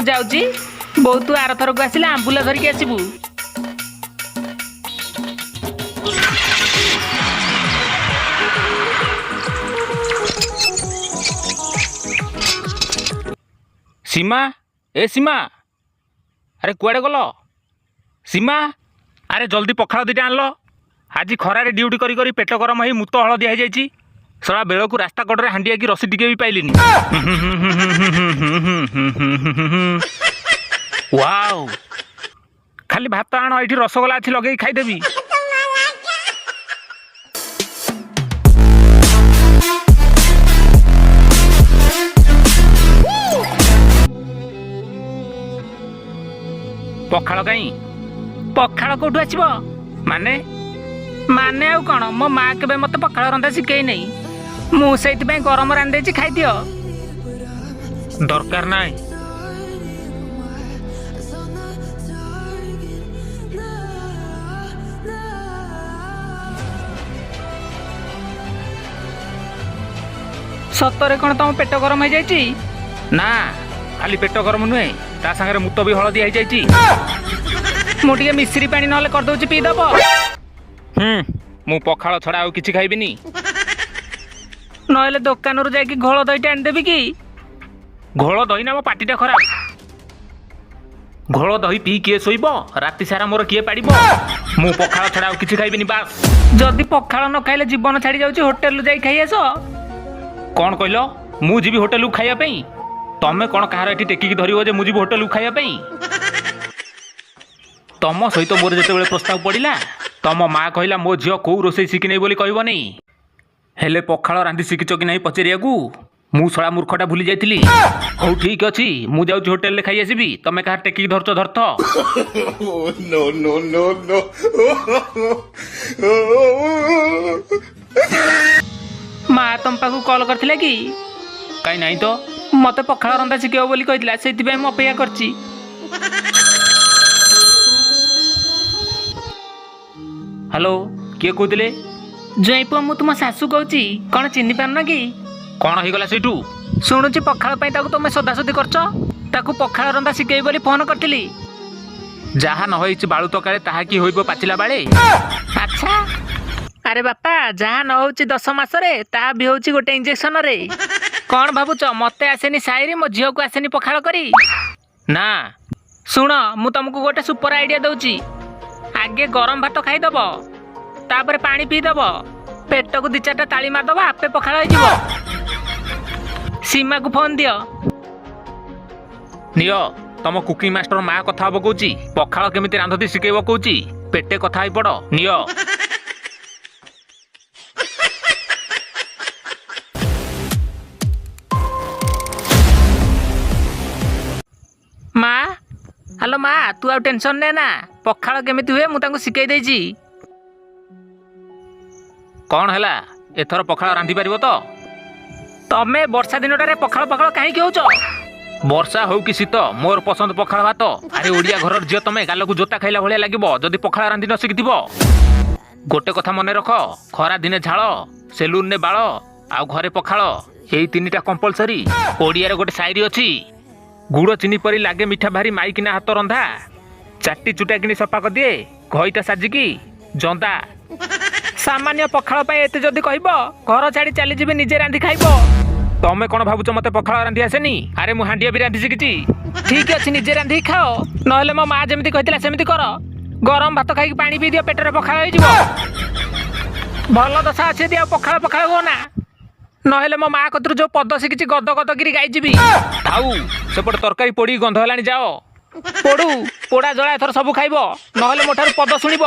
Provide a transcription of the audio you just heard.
ଯାଉଛି। ବୋଉ, ତୁ ଆରଥରକୁ ଆସିଲେ ଆମ୍ବୁଲ ଧରିକି ଆସିବୁ। ସୀମା, ଏ ସୀମା, ଆରେ କୁଆଡ଼େ ଗଲ ସୀମା? ଆରେ ଜଲ୍ଦି ପଖାଳ ଦୁଇଟା ଆଣିଲ। ଆଜି ଖରାରେ ଡ୍ୟୁଟି କରି କରି ପେଟ ଗରମ ହେଇ ମୁତ ହଳଦିଆ ହେଇଯାଇଛି। ଶଳା ବେଳକୁ ରାସ୍ତା କଡ଼ରେ ହାଣ୍ଡିଆ କି ରସି ଟିକେ ବି ପାଇଲିନି। ୱାଓ, ଖାଲି ଭାତ ଆଣ, ଏଇଠି ରସଗୋଲା ଅଛି, ଲଗେଇକି ଖାଇଦେବି। ପଖାଳ କାଇଁ? ପଖାଳ କୋଉଠୁ ଆସିବ? ମାନେ? ମାନେ ଆଉ କ'ଣ, ମୋ ମା କେବେ ମତେ ପଖାଳ ରନ୍ଧା ଶିଖେଇ ନାହିଁ। ମୁଁ ସେଇଥିପାଇଁ ଗରମ ରାନ୍ଧି ଦେଇଛି, ଖାଇଦିଅ। ଦରକାର ନାହିଁ। ସତରେ କ'ଣ ତମ ପେଟ ଗରମ ହେଇଯାଇଛି? ନା, ଖାଲି ପେଟ ଗରମ ନୁହେଁ, ତା ସାଙ୍ଗରେ ମୁତ ବି ହଳଦିଆ ହେଇଯାଇଛି। ମୁଁ ଟିକେ ମିଶ୍ରି ପାଣି ନହେଲେ କରିଦଉଛି, ପିଇଦବ। ହୁଁ, ମୁଁ ପଖାଳ ଛଡ଼ା ଆଉ କିଛି ଖାଇବିନି। ନହେଲେ ଦୋକାନରୁ ଯାଇକି ଘୋଳ ଦହିଟା ଆଣିଦେବି କି? ଘୋଳ ଦହି ନା, ମୋ ପାଟିଟା ଖରାପ। ଘୋଳ ଦହି ପିଇ କିଏ ଶୋଇବ? ରାତି ସାରା ମୋର କିଏ ପାଡ଼ିବ? ମୁଁ ପଖାଳ ଛଡ଼ା ଆଉ କିଛି ଖାଇବିନି, ବାସ୍। ଯଦି ପଖାଳ ନ ଖାଇଲେ ଜୀବନ ଛାଡ଼ି ଯାଉଛି, ହୋଟେଲରୁ ଯାଇ ଖାଇ ଆସ। କ'ଣ କହିଲ? ମୁଁ ଯିବି ହୋଟେଲକୁ ଖାଇବା ପାଇଁ? ତମେ କ'ଣ କାହାର ଏଠି ଟେକିକି ଧରିବ ଯେ ମୁଁ ଯିବି ହୋଟେଲକୁ ଖାଇବା ପାଇଁ? ତମ ସହିତ ମୋର ଯେତେବେଳେ ପ୍ରସ୍ତାବ ପଡ଼ିଲା, ତମ ମା କହିଲା ମୋ ଝିଅ କୋଉ ରୋଷେଇ ଶିଖିନେଇ ବୋଲି କହିବନି। ହେଲେ ପଖାଳ ରାନ୍ଧି ଶିଖିଛ କି ନାହିଁ ପଚାରିବାକୁ ମୁଁ ଶଳା ମୂର୍ଖଟା ଭୁଲି ଯାଇଥିଲି। ହଉ, ଠିକ୍ ଅଛି, ମୁଁ ଯାଉଛି ହୋଟେଲରେ ଖାଇ ଆସିବି। ତମେ କାହାର ଟେକିକି ଧରୁଛ ଧରଥ। No, no, no, no. ମା ତମ ପାଖକୁ କଲ୍ କରିଥିଲା କି? କାଇଁ, ନାହିଁ ତ। ମତେ ପଖାଳ ରନ୍ଧା ଶିଖେଇବ ବୋଲି କହିଥିଲା, ସେଇଥିପାଇଁ ମୁଁ ଅପେକ୍ଷା କରିଛି। ହ୍ୟାଲୋ, କିଏ କହୁଥିଲେ? ଜ୍ୱାଇଁ ପୁଅ, ମୁଁ ତୁମ ଶାଶୁ କହୁଛି। କ'ଣ ଚିହ୍ନି ପାରୁନ କି? କ'ଣ ହେଇଗଲା ସେଇଠୁ? ଶୁଣୁଛି ପଖାଳ ପାଇଁ ତାକୁ ତମେ ସୋଦାସୋଦି କରୁଛ। ତାକୁ ପଖାଳ ରନ୍ଧା ଶିଖେଇବି ବୋଲି ଫୋନ କରିଥିଲି। ଯାହା ନ ହେଇଛି ବାଳୁ ତକାଳେ, ତାହା କି ହୋଇବ ପାଚିଲା ବାଳେ? ଆଚ୍ଛା, ଆରେ ବାପା, ଯାହା ନ ହଉଛି 10 ମାସରେ, ତାହା ବି ହଉଛି ଗୋଟେ ଇଞ୍ଜେକ୍ସନରେ। କ'ଣ ଭାବୁଛ, ମତେ ଆସେନି ସାଇରି, ମୋ ଝିଅକୁ ଆସେନି ପଖାଳ କରି? ନା। ଶୁଣ, ମୁଁ ତମକୁ ଗୋଟେ ସୁପର ଆଇଡିଆ ଦଉଛି। ଆଗେ ଗରମ ଭାତ ଖାଇଦବ, ତାପରେ ପାଣି ପିଇଦବ, ପେଟକୁ ଦି ଚାରିଟା ତାଳି ମାରିଦବ, ଆପେ ପଖାଳ ହେଇଯିବ। ସୀମାକୁ ଫୋନ ଦିଅ। ନିଅ, ତମ କୁକିଂ ମାଷ୍ଟର ମା କଥା ହବ କହୁଛି। ପଖାଳ କେମିତି ରାନ୍ଧନ୍ତି ଶିଖେଇବ କହୁଛି। ପେଟେ କଥା ହେଇପଡ଼, ନିଅ। ମା, ହ୍ୟାଲୋ ମା, ତୁ ଆଉ ଟେନସନ୍ ନେ ନା। ପଖାଳ କେମିତି ହୁଏ ମୁଁ ତାଙ୍କୁ ଶିଖେଇ ଦେଇଛି। କ'ଣ ହେଲା, ଏଥର ପଖାଳ ରାନ୍ଧି ପାରିବ ତ? ତମେ ବର୍ଷା ଦିନଟାରେ ପଖାଳ ପଖାଳ କାହିଁକି ହଉଛ? ବର୍ଷା ହଉ କି ଶୀତ, ମୋର ପସନ୍ଦ ପଖାଳ ଭାତ। ଆରେ ଓଡ଼ିଆ ଘରର ଝିଅ ତମେ, ଗାଲକୁ ଜୋତା ଖାଇଲା ଭଳିଆ ଲାଗିବ ଯଦି ପଖାଳ ରାନ୍ଧି ନ ଶିଖିଥିବ। ଗୋଟେ କଥା ମନେ ରଖ, ଖରା ଦିନେ ଝାଳ, ସେଲୁନରେ ବାଳ ଆଉ ଘରେ ପଖାଳ, ଏଇ ତିନିଟା କମ୍ପଲସରି। ଓଡ଼ିଆରେ ଗୋଟେ ସାଇରି ଅଛି, ଗୁଡ଼ ଚିନି ପରି ଲାଗେ ମିଠା ଭାରି ମାଇକିନା ହାତ ରନ୍ଧା, ଚାଟି ଚୁଟା କିଣି ସଫା କରିଦିଏ ଘଇତା ସାଜିକି ଜନ୍ଦା। ସାମାନ୍ୟ ପଖାଳ ପାଇଁ ଏତେ ଯଦି କହିବ, ଘର ଛାଡ଼ି ଚାଲିଯିବି, ନିଜେ ରାନ୍ଧି ଖାଇବ। ତମେ କ'ଣ ଭାବୁଛ, ମତେ ପଖାଳ ରାନ୍ଧି ଆସେନି? ଆରେ ମୁଁ ହାଣ୍ଡିଆ ବି ରାନ୍ଧି ଶିଖିଛି। ଠିକ ଅଛି, ନିଜେ ରାନ୍ଧିକି ଖାଅ, ନହେଲେ ମୋ ମା ଯେମିତି କହିଥିଲା ସେମିତି କର। ଗରମ ଭାତ ଖାଇକି ପାଣି ପିଇ ଦିଅ, ପେଟରେ ପଖାଳ ହେଇଯିବ। ଭଲ ଦଶା ଅଛି ଯଦି ଆଉ ପଖାଳ ପଖାଳ ହୁଅ ନା, ନହେଲେ ମୋ ମା କତିରୁ ଯୋଉ ପଦ ଶିଖିଛି ଗଦ ଗଦ କିରି ଗାଇଯିବି। ଥାଉ, ସେପଟେ ତରକାରୀ ପୋଡ଼ି ଗନ୍ଧ ହେଲାଣି, ଯାଅ। ପୋଡୁ, ପୋଡା ଜଳା ଏଥର ସବୁ ଖାଇବ, ନହେଲେ ମୋ ଠାରୁ ପଦ ଶୁଣିବ।